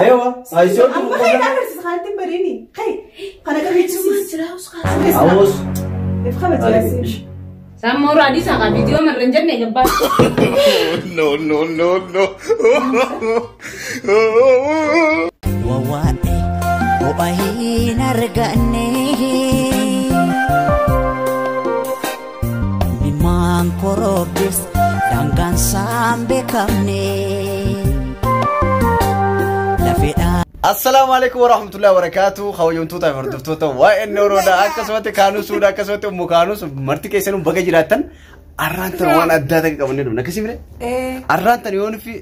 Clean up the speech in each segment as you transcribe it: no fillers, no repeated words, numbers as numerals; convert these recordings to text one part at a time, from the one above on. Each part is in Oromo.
Ewa, aisoo Amma kai na agarsiisa kanatti hin bareeni. Kai kana qabeechisiis. Awus. If kabaja yaasiin. Sammoo raadii isaa qaba viidiyoo marra hin jenne gabbaa. No, no, no, no. Wawaa'e ho'a hin arganne Ilmaan korobbis daangaan isaan beekamne Lafeedhaan. Assalaamu alaikum warahmatullahi wabarakatuh. Kabajamtoota fi hordoftoota waa'ee Oroodha. Akkasumatti kaanusuudha akkasumatti immoo kaanus marti keessanuu baga jiraattan arraan tan waan addaa ta'e qabannee dhufna. Akkasii mire? Arraan tan yoo nufi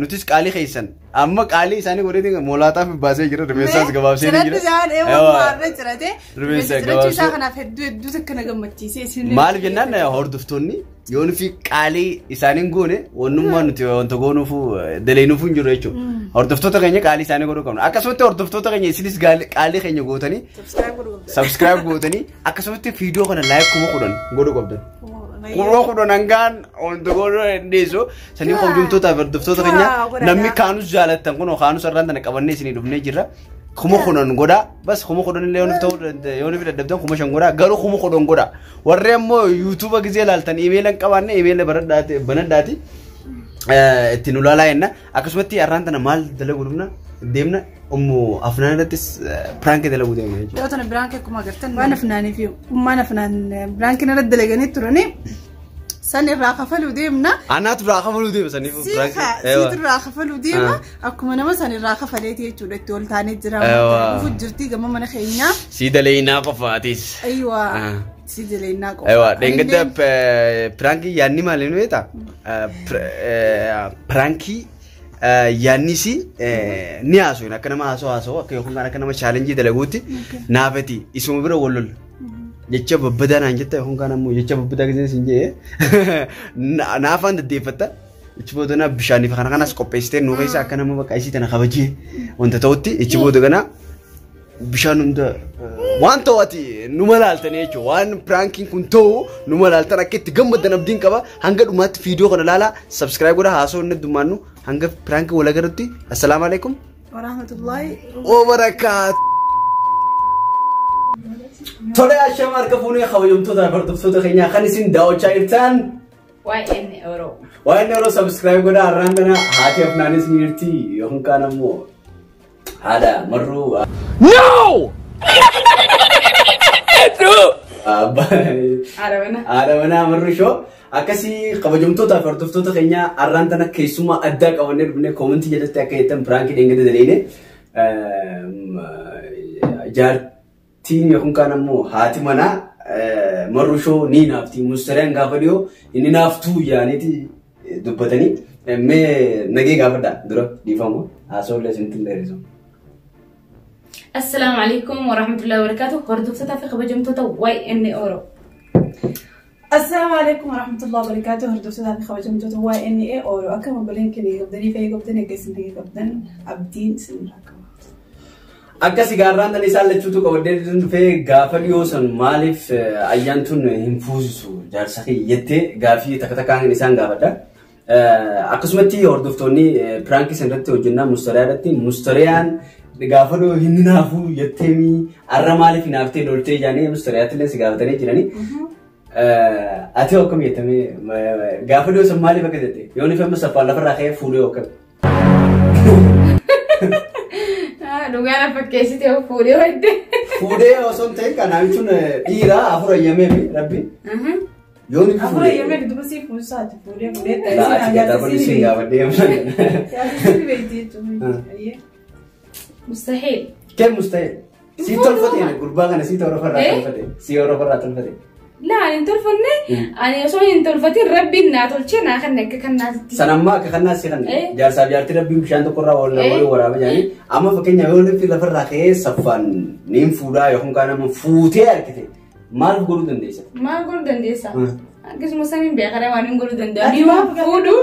nutis qaalii keessan amma qaalii isaanii godheetiin moolaataa fi baasee jira rifeensaas gabaabsee ni jira. Cirratti isaan eewwan maarra cirate. Rifeensa Cirachuu isaa gabaabsee. kanaaf hedduu hedduu takka na gammachiise. Isin Maaliif jennaan hordoftoonni yoo nufi qaalii isaaniin goone wannummaa nuti wanta goonuufu daleenuufu hin jiru jechuudha. Hordoftoota keenya qaalii isaanii godhuu qabna. Akkasumatti hordoftoota keenya isinis qaalii keenya gootanii Subscribe godhuu qabda. subscribe gootanii akkasumatti viidiyoo kana like 10,000 godhuu qabdan. 10,000 hangaan wanta godhuu dandeessu. Sanii hordoftoota fi hordoftoota keenya namni kaanus jaalattan kun kaanus irraan tana qabannee isinii dhufnee jirra. 10,000 godhaa bas 10,000 illee yoo ta'uu yoo nuuf dadhabdan 5,000 godhaa garuu 10,000 godhaa. Warri ammoo yuutuuba gisee ilaaltan imeela hin qabaanne imeela baradhaati banadhaati ittiin ulaalaa jenna. Akkasumatti har'aan tana maal dalaguu dhufna deemna ummu afnaan irrattis piraank dalaguu deemna jechuudha. Yoo tana biraan akkuma agartan waan afnaanii fi ummaan afnaan biraan irratti dalaganii turani san irraa kafaluu deemna. Anaatu irraa kafaluu deema saniif piraank. Siitu irraa kafaluu deema akkuma nama san irraa kafaleeti jechuudha itti ol taanee jira. Dhufu jirti gama mana keenyaa. Si dalaynaa qofaatis. Ayiwaa si dalaynaa qofa. Ayiwaa dheengadda piraankii yaadni maali nu beektaa? Piraankii yaadnis ni haasoo akka nama haasoo haasoo akka yookaan akka nama chaalenjii dalaguutti naafati isuma bira wal lolla. Jecha babbadaa naan jetta yookaan ammoo jecha babbadaa gisee siin jee naafaan deddeeffatta. Ichi booda na bishaaniif kana kanas qopheessitee nuu keessa akka nama bakka isii tana kabajee wanta ta'utti ichi booda kana bishaan hunda waan ta'u ati numa laaltanii jechuudha. Waan piraankiin kun ta'u numa laaltan akka itti gammaddan abdiin qaba. Hanga dhumaatti viidiyoo kana laalaa subscribe godhaa haasoo inni dummaannu hanga piraankii wal agarrutti. Assalaamu alaikum. Warahmatullahi Wabarakaatu. Tole ashama harka fuunee kabajamtoota fi hordoftoota keenyaa kan isin daawwachaa jirtan Waa'ee Oromoo. Waa'ee yeroo subscribe godhaa har'aan kana haati afnaanis ni jirti yookaan kaan ammoo haadha marruu. No! Haadha manaa. Haadha manaa marruu shoo akkasii kabajamtoota fi hordoftoota keenyaa har'aan tana keessummaa addaa qabannee dhufnee koomentii jalatti akka jettan piraankii dheengadda daleene jaartiin yookaan kaan ammoo haati manaa marruu shoo ni naafti mustareen gaafa dhiyoo inni naaftuu yaaniiti dubbatanii mee nagee gaafadhaa dura dhiifamu haasawullee isinitti hin dheeressu. Assalaamu alaikum warahmatullahi wabarakatuh. Hordoftoota fi kabajamtoota YN Oro. Assalaamu alaikum warahmatullahi wabarakatuh. Hordoftoota fi kabajamtoota YNA Oro. Akka obboleen keenya qabdanii fayyee qabdan eeggasin fayyee qabdan abdiin isin qaba. Akkasii gaarraan tan isaan lachuutu qabadee dhufee gaafa dhiyoo san maaliif ayyaantuun hin fuusisu jaarsa kiyya jettee gaafii takka takkaan isaan gaafadha. Akkasumatti hordoftoonni piraankii san irratti hojjennaa mustariyaa irratti mustariyaan gaafa dhiyoo hin naafuu jetteemi har'a maaliif hinaaftee loltee jaanii mustariyaatti illee si gaafatanii jiranii. Ati akkam jettamee gaafa dhiyoo san maaliif akka jette yoo nufi amma saffaan lafarraa ka'ee fuudhee akkam. Dhugaan fakkeessitee fuudhee wadde. Fuudhee osoo hin ta'in kan namichuun dhiira afur eeyyamee fi rabbi. Yoo nufi Afur fuudhee. eeyyamee duuba sii fuusaati fuudhee fuudhee Laa ati gataa kun isin gaafadhee. Yaasii beekti jechuudha. Mustahil. Kee mustahil. Si tolfate gurbaa kana si horofarraa tolfate. Si horofarraa tolfate. Laa ani hin tolfanne ani osoo hin tolfatin rabbiin naa tolchee naa kan akka kannaatti. Sanammaa akka kannaas si kan jaarsaaf jaartii rabbiin bishaan tokkorraa wal wal waraaba jaanii amma fakkeenyaaf yoo nufi lafarraa ka'ee saffaan niin fuudhaa yookaan kaan amma fuutee argite maal godhuu dandeessa? Maal godhuu dandeessa? Akkasuma saniin beekaree waan hin godhuu danda'u. Ni waan fuudhu.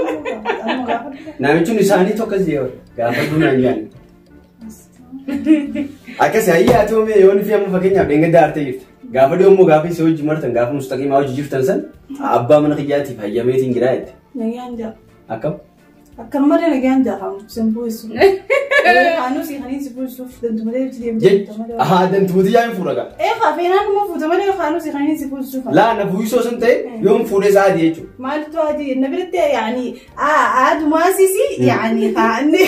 Namichuun isaanii tokko si gaafa duunaan jaani. Akkasii hayyaa ati oomee yoo nufi amma fakkeenyaaf dheengadda aartee jirti. Gaafa dhiyoo immoo gaafa isii hojii martan gaafa mustaqiimaa hojii jirtan san abbaa mana kiyyaatiif hayyameetiin jiraa jette. Nagaan jaa. Akkam? Akka malee nagaan jaa kan sin bu'isu. Kaanus kan si fuusuuf dantumalee deemtu. Ahaa dantumati yaa hin fuudha gaa. Feenaan immoo fuuta malee kaanus kan si fuusuuf. Laa na fuusoo sun ta'e yoon fuudhee isaa adii jechuudha. Maaltu adii na biratti yaani adumaasisi yaani kaanne.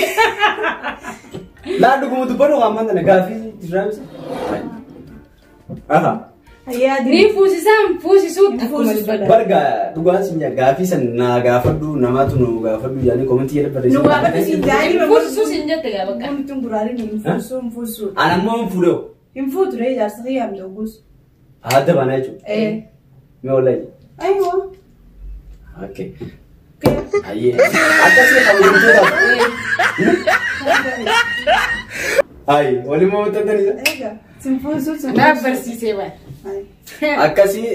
Laa dhuguma dubbadhu waan mana gaafii jiraamisa. Aha. Ni fuusisaan fuusisuu takkuma dubbadhu. Barga dhugaan sin jaa gaafii san naa gaafadhu namaatu nu gaafadhu yaani komentii jedhe barreessa. Nu gaafadhu sin jaani. Fuusisuu sin jette gaa bakka. Wanti guraaleen hin fuusuu hin fuusuu. Ani ammoo hin fuudhee. Hin fuutu ree jaarsa kiyyaam doggus. Adda baanaa jechuudha. Mee wallahi. Aywa. Okay. Ayyee. Akkasii kabajamtootaaf. Ayi waliin moo maxxantaniisa? Egaa sin fuusuu sin. Naa barsiisee baal. Akkasii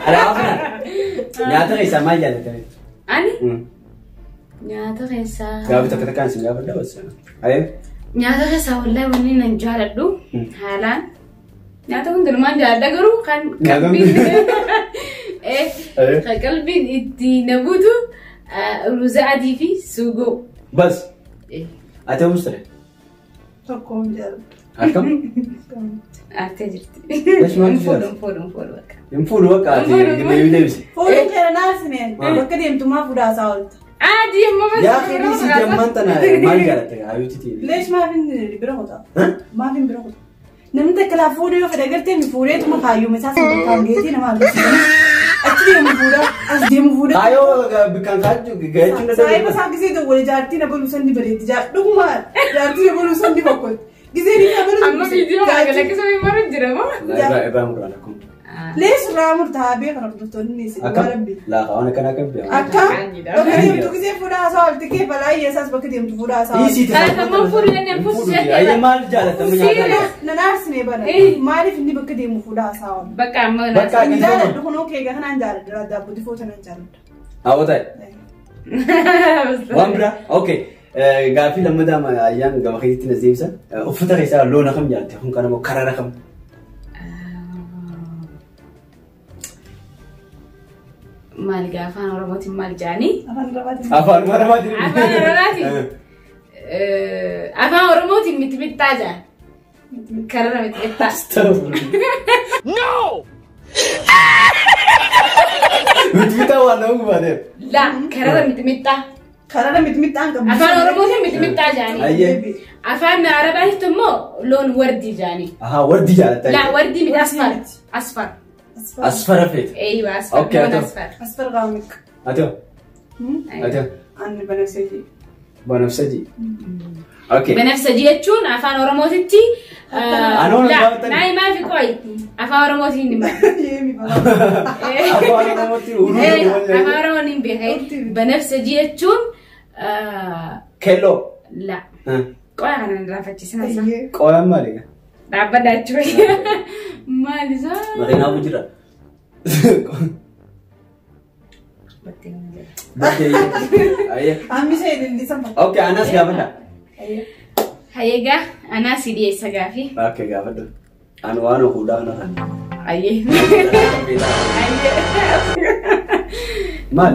alaabaa kana nyaata keessaa maal jaallatanii? Ani nyaata keessaa. Gaaffii takka takkaan sin gaafadha bas. Ayi. Nyaata keessaa wallahi wanni nan jaaladhu haalaan nyaata hundumaan jaaladha garuu kan qalbiin kan qalbiin itti na buutu ruuza adii fi suugoo. Bas. Ati oomishu ture? Tokko hin jaaladhu. Akkam? Arte jirti. Lesh maal Hin fuudhu hin fuudhu bakka. Hin fuudhu bakka ati deebii deebisi. Fuudhuun keera naarsineen bakka deemtu maa fuudhaasaa oolta. Adii amma bas. Yaa khii si jammaan tana maal jaalatte haayuuti ta'e? Leesh maaf hin bira kutaa? Maaf hin bira kutaa? Namni takka laa fuudhee yoo fedhe gartee mi fuudheetuma kaayyuma isaa sana bakkaan geetii nama argisiisa. Achi deemu fuudhaa as deemu fuudhaa. Kaayyoo bikkaan kaachuu gahechuun danda'u. Saayiba isaa gisee dawwale jaartii na baluu sandi bareetti dhuguma jaartii na baluu sandi boqqotti. Gisee ni na baluu. Amma viidiyoo galakkisa maru jira moo? Irraa muraan akkuma. Leesh irraa murtaa beekan hordoftoonni isin Akkam? Laa waan akkana akkam beekan. Akkam? Bakka deemtu gisee fuudhaa haasaa oolti kee balaa hiyyeessaas bakka deemtu fuudhaa haasaa oolti. Dhiisii Kan fuudhu jennee fuudhu jettee. Ayyee maal jaalattamu nyaata? Nan aarsine bara. Maaliif inni bakka deemu fuudhaa haasaa oolti? Bakka amma Bakka Inni jaaladhu kunoo keega kanaan jaaladha daabbooti foota nan jaaladha. Hawwa ta'e. Waan biraa? Okay. Gaaffii lammataa ayyaan gama keetitti na deebisa. Uffata keessaa loon akkam jaalatte? Kun kan immoo karara kam? Maal gaa afaan Oromootiin maal jedhanii? Afaan Oromootiin. Afaan Oromootiin. Afaan Oromootiin. Afaan Oromootiin mixmixaa jedhan. Karara mixmixaa. No! Mixmixaa waan nama gubaateef. Laa karara mixmixaa. Karara mixmixaan qabu. Afaan Oromootiin mixmixaa jedhanii. Ayyee. Afaan Arabaatti immoo loon wardii jedhanii. Ahaa wardii jaalatta. Laa wardii miti asfar. Asfar. Asfara feete. Eeywa asfar. Okay, Loon haa ta'u. asfar. Asfar gaamik. Haa ta'u. Haa ta'u. Anni banafsajii. Banafsajii. Okay. Banafsajii jechuun afaan Oromootitti. Anoon gaafatani. Naa himaa fi qo'i. Afaan Oromootiin hima. Yeemi balaa. Afaan Oromootiin uruu. Afaan Oromoon hin beekne. Banafsajii jechuun Keelloo. la. Qo'a kana hin raafachiisina isaa. Qo'aan maali? Dhaabbadha jechuudha. Maal isaa? Makiinaa jira. Battee. Hambisa ilillisan Okay, anas gaafadha. Hayyeegaa anaas si dhiyeessa gaafii. Okay, gaafadhu. Ani waan fuudhaa kanarra. Hayyee. Maal?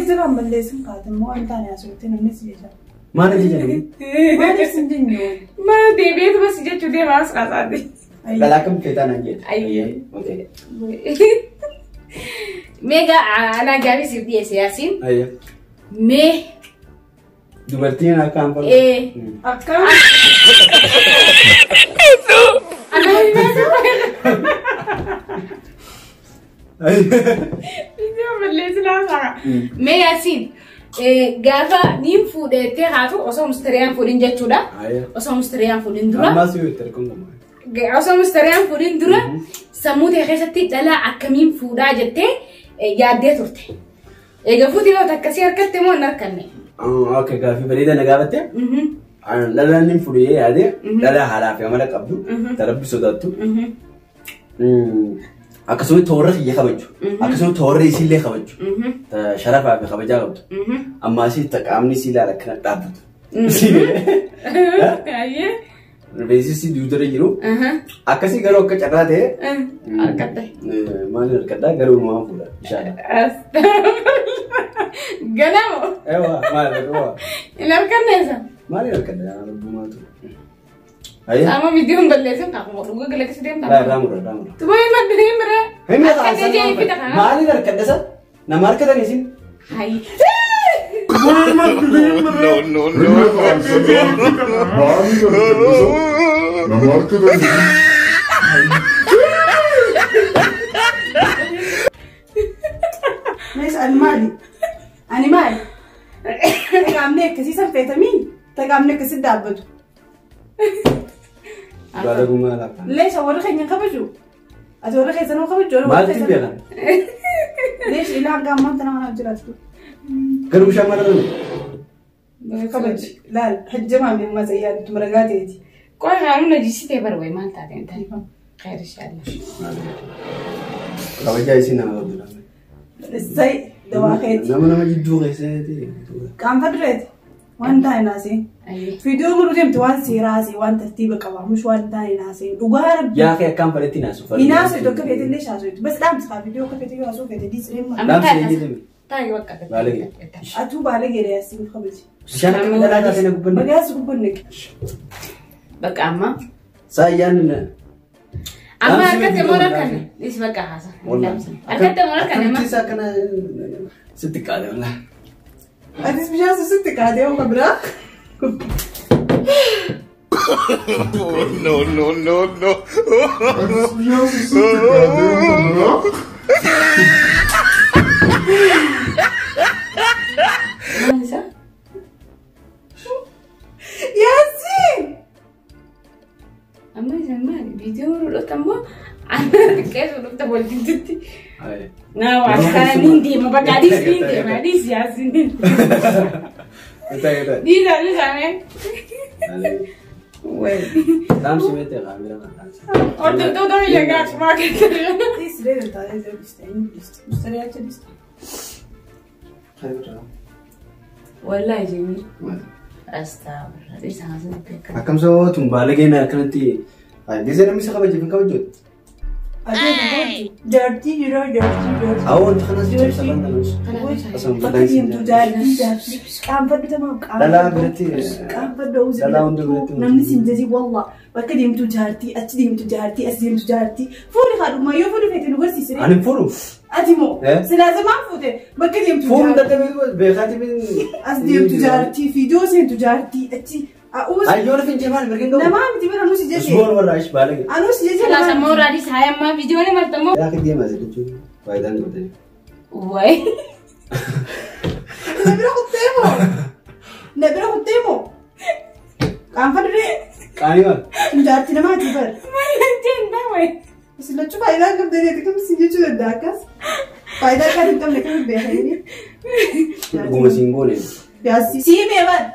Jiraan balleessuun kaate immoo waan taane asirratti namni si jecha. Maal jechanii? Maaliif sin jennu? Maal deebi'eetuma si jechuu deema as qaasaati. Dhalaa kam feetaa naan jedhe. Ayyee. Okay. Meegaa anaa gaafii siif dhiyeesse Yaasiin. Ayyee. Mee Dubartiin akka hanfaltu. Akkam? Anaa Viidiyoo balleessi laasaa. Mee Yaasiin gaafa niin fuudheettee haatu osoo mustariyaan fuudhin jechuudha. Osoo mustariyaan fuudhin dura. Ammas yoo itti argamu. Osoo mustariyaan fuudhin dura sammuu ta'e keessatti dhalaa akkamiin fuudhaa jettee yaaddee turte. Egaa fuutii yoo takkasii harkatti moo hin harkanne? Okay, gaaffii bareedaa na gaafatte. Dhalaan inni fuudhee yaade dhalaa haalaa fi amala qabdu tarabbi sodaattu. Akkasumas toorra kiyya kabaju. Akkasumas toorra isiillee kabaju. Sharafaa fi kabajaa qabdu. Ammaasii qaamni isii ilaala akkana dhaabbatu. Rifeensi isii duudara jiru. Akkasii garuu akka carraa ta'e. Harkadde. Maaliin harkadhaa garuu uumamaan fuudha bishaan. Ganamo. Ewa maal ewa. Hin harkanneessa. Maaliin harkadha lubbumaatu. Ayyaa. Amma viidiyoon balleessan kaakuma dhugaa galaksii deemta. Laa raamura raamura. Tubayi maddeen bira. Himna Akka jee fita kana. Maaliin harkadha sa? Nama harkatan isin? Hayi. No, no, no. Mees ani maali? Ani maali? Qaamni akkasii san feetamiin qaamni akkasii dhaabbatu. Baalagummaa lafa. Leesha warra keenya kabaju. Ati warra keessan hoo kabaju? Maaltu beekan? Leesha ilaa hanga ammaan tana mana jiraattu. Garuu bishaan maal irra? Kabaji. Laal hajjamaa mi amma zayyaaddu maragaa ta'eeti. Qoy haaruu na jisitee bara wayi maal taate intal. Khayr inshallah. Kabajaa isin nama qabdu. Issay dawaa keeti. Nama nama jidduu keessatti. Qaanfa dureeti. Waan taa'e naasee. Viidiyoo muruu deemte waan seeraa haasee waan tartiiba qaba. Mush waan taa'e naasee. Dhugaa rabbi. Yaa kee akkaan fedhetti naasu. Hinaasu iddoo akka feete illee shaasuu. Bas dhaamsi haa viidiyoo akka feete yoo haasuu feete diisiree maal. Amma Dhaamsi jedhame. taa'e bakka. Baalagee. Atuu baalagee yaasiin kabaji. Bishaan akka dhalaa taatee na gubbanne. Bagaas gubbanne. Bakka amma. Saayyaan. Amma harkatti moo harkanne? Is bakka haasa. Harkatti moo harkanne? Akkamitti isaa akkana sitti qaade walaa. Atis bishaan sun sitti kaatee hoo biraa. No, no, no, no. Maal isaa? Yaasiin! Amma isin maali? Viidiyoo dhufta immoo anna xiqqeessu dhufta wal jidduutti. Naa waa kana niin deema bakka adiis niin deema adiis yaasiin niin deema. Dhiisa dhiisa mee. Dhaamsi meetii qaamira kan Hordoftoota biyya gaafmaa keessatti. Diisiree taatee jira dhiste. Mustariyaa achi dhiste. Wallaahi jemii. Astaghfirullah. Dhiisa haasaan beekaa. Akkam sababa tun baalageen akkanatti gisee namni isa kabajeef hin kabajooti. Jaartii yeroo jaartii jaartii. Awwa wanti kanas cimsa kan ta'us. Asuma Bakka deemtu jaartii jaartii. Qaanfadhu tamaam Dhalaa biratti qaanfadhu hawwisa. Dhalaa hunda biratti Namni siin jajii wallah bakka deemtu jaartii achi deemtu jaartii as deemtu jaartii. Fuuli haadhummaa yoo fuuli feete nu garsiisire. Ani hin fuudhu. Ati moo silaa zamaan fuute bakka deemtu Fuudhu jaartii. dadhabee beekaati bin. As deemtu jaartii fiidoo seentu jaartii achi. Ayyoon finjee maal mirgin qabu? Namaa miti bara anuus ija ishee. Usboon warra achi baalagee. Anuus ija ishee. Kalaas ammoo raadis haa ammaa viidiyoon martamoo. Yaa kee deemaa jechuun faayidaan qabdani. Wayi. Na bira kuttee moo? Na bira kuttee moo? Qaanfa dirree. Qaanii maal? Jaartii namaati bara. Maal jennaa wayi. Isin lachuu faayidaa qabdanii ati kam isin jechuu danda'a akkas? Faayidaa akka hin qabne kam beekanii? Dhuguma siin goone. Yaasi. Sii mee bara.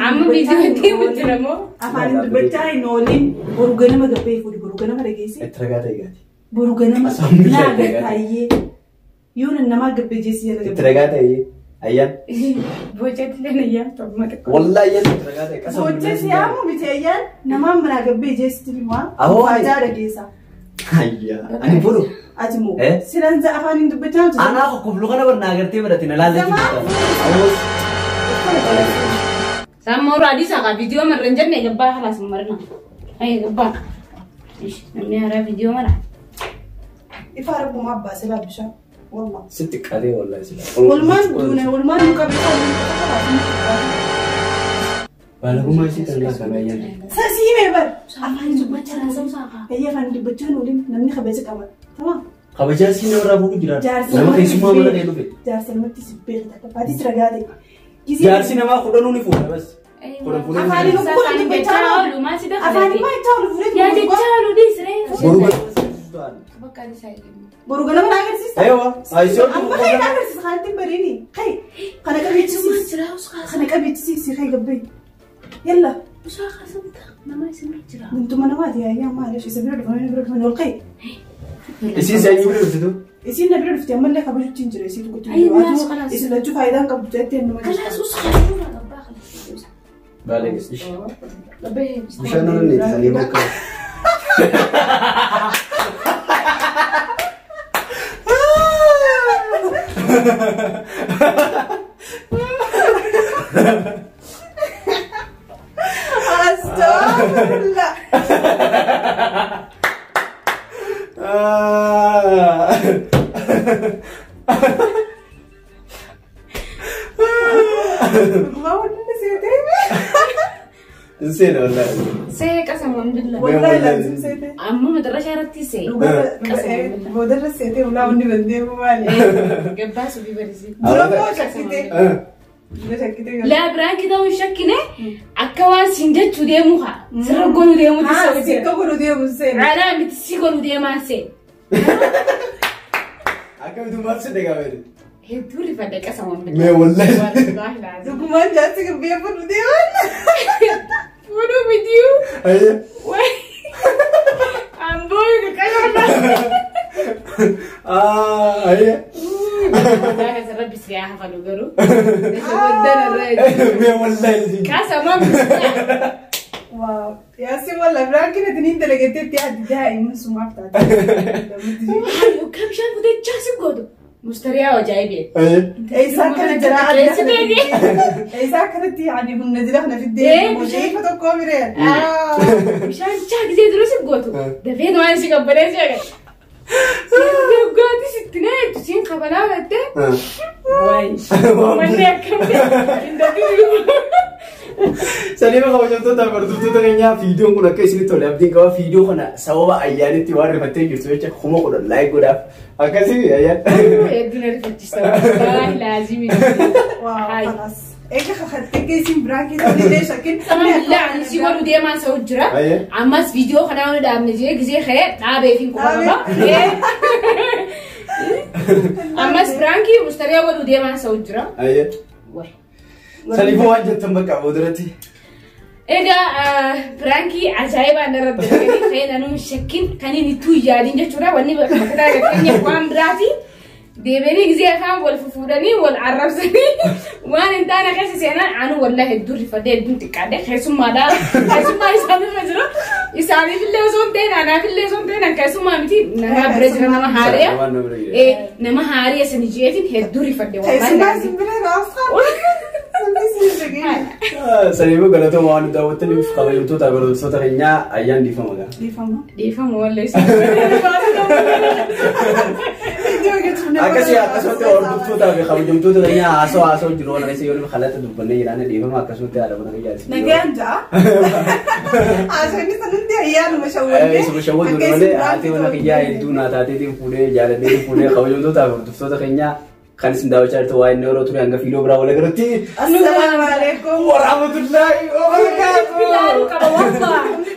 Amma viidiyoo deemu jira moo? Afaan dubbachaa hin oolin boru ganama gabbee fuudhi boru ganama dhageessi. Itti ragaa ta'e gaati. Boru ganama Asaan naa gaati. gattaayyee. Yoo namaa gabbee jeessi jala Itti gabbee. ragaa ta'e ayyaan. Bocetti illee nayyaa ta'u xiqqoo. Wallaahi ayyaan itti ragaa ta'e qasama. Bochee siyaamu miti ayyaan namaan biraa gabbee jeessitti himaa. Ahoo. Faayidaa dhageessa. Ayyaa. Ani hin fuudhu. Ati moo silaan afaan hin dubbachaa jirtu. Anaa kokkoflu kana barnaa agartee biratte na laallee jirta. Awwaas. Sammoo raadis haa viidiyoo marra hin jenne gabbaa kalaas marna. Ayi gabbaa. Namni haaraa viidiyoo mara. Ifa rabbumaa baasee laabbishaa. Wallah. Sitti qalee wallaahi sila. Walumaan duune walumaan nu qabee Baalagummaa isii kan laa ayyaan. Sasii mee bar. Afaan dubbachaa Ayyaa afaan dubbachaa oolin namni kabaja qaba. Tamam. Kabajaa siin namarraa fuudhu jira. Jaarsi Nama keessummaa mana ta'e dhufe. Jaarsa namatti si beekta. Atis ragaa ta'e. Jaarsi namaa kudhanuu ni fuudha bas. Kudhan fuudhee. Afaan inni kun dubbachaa oolu maal si dafa? Afaan immoo itti oolu fuudhee. Yaa jechaa oolu dhiisree. Boru galma. Bakka adiis haa jennu. Boru ganama na agarsiista. Eewa. Ayisoo. Amma kai na agarsiisa kan ittiin bareeni. Kai kana qabeechisiisi. Kana qabeechisiisi kai gabbee. Yalla. Musaa kaasanta nama isin jira. Guntuma namaati yaayyaa maaliif isa bira dhufanii bira dhufanii ol kai. Isiin sanyii bira dhuftitu. Isiin na bira dhufti ammallee kabajuutti hin jira isii tokkotti. Ayi, maas kalaas. Isin lachuu faayidaa hin qabdu jettee nama jirta. Kalaas us kaasuu gabbaa kalaas. Baalagee. Gabbee. Bishaan nama ni sanii bakka. Astaghfirullah. Ma wanni seetee? Seena wallahi. See qasaman billah. Wallahi laazim seetee. Amma madarashaa irratti see. Boodarra seetee ulaa wanni bandeemu maali? Gabbaasu fi barisi. Dura koo shakkitee. Dura shakkitee. Laa biraan kitaabuu shakkine akka waan siin jechuu deemu haa. Sirra godhu deemuuti Haa sa'u jira. sikka godhu deemu seena. Alaa miti si godhu deemaan see. Akkamitti maal si dhagaamee? Hedduu rifadhe qasaman billah. Mee wallahi. Wallahi laazim. Dhugumaan jaarsi gabbee fudhu deeman. Fuudhuu mitiyuu. Ayyee. Amboo qaqqabaa. Ayyee. Rabbi si haa hafalu garuu. Mee wallahi. Qasaman billah. Waaw. Yaasi walla biraan kina tiniin dalagatteetti addi daa'imman sumaaf taate. Kam bishaan futee jaasi gootu. Mustariyaa ajaa'ibee. Ayyee. Eessaa akkana jira Eessaa akkanatti yaani humna jira kana fiddee mucayfa tokko bireen. Bishaan chaa gisee dura si gootu. Dafee waan si qabbalee si agarra. Dhugaatii sitti na hedduu siin qabanaa battee. Wayi. Manni akkam ta'e. Hin Saliima kabajamtoota hordoftoota keenyaa viidiyoon kun akka isinitti tole abdiin qaba. Viidiyoo kana sababa ayyaanitti waan rifattee jirtu jecha 10,000 like godhaaf. Akkasii ayyaan. Hedduu na rifachiisa. Wallaahi laazimi. Waaw خلاص. Eega kakattee geessin biraan keessatti illee shakkin. Alhamdulillah ani si godhu deemaan sa'u jira. Ammas viidiyoo kanaa waan dhaabne jee gisee ka'ee dhaabee fi quba qaba. Ammas biraankii mustariyaa godhu deemaan sa'u jira. Saliifuu waan jettan bakka boodarratti. Egaa biraankii ajaa'ibaan irratti dalaganii ka'ee nanuun shakkin kan inni ittuu yaadin jechuudha. Wanni bakka fakkeenyaaf waan biraati. Deebianii gisee afaan wal fufuudhanii wal arrabsanii waan hin taane keessa seenan anu wallahi hedduu rifadee hedduun xiqqaadhe keessummaadha. Keessummaa isaanirra jira. Isaaniifillee osoo hin ta'in anaafillee osoo hin ta'in keessummaa miti nama bira jira nama haariya. Nama haariya sani jeetiin hedduu rifadhe Keessummaa isin bira raafaa. Saliifuu galatoomaa waan daawwattaniif kabajamtoota hordoftoota keenyaa ayyaan dhiifama gaa. Dhiifama. Dhiifama wallahi. Akkasii akkasumatti hordoftootaa fi kabajamtoota keenyaa haasoo haasoo jiru waan keessa yoo kalata dubbannee jiraanne dhiifama akkasumatti haadha mana kiyyaati. Nagaan ja'a. Haasawni sanutti ayyaanuma shawwadee. Isuma shawwatu malee haati mana kiyyaa hedduu naa taateetiin fuudhee jaaladhee fuudhee kabajamtootaa fi hordoftoota keenyaa kan isin daawwachaa jirtu waa'ee yeroo ture hanga fiiloo biraa wal agarratti. Assalaamu alaikum. Warahmatullahi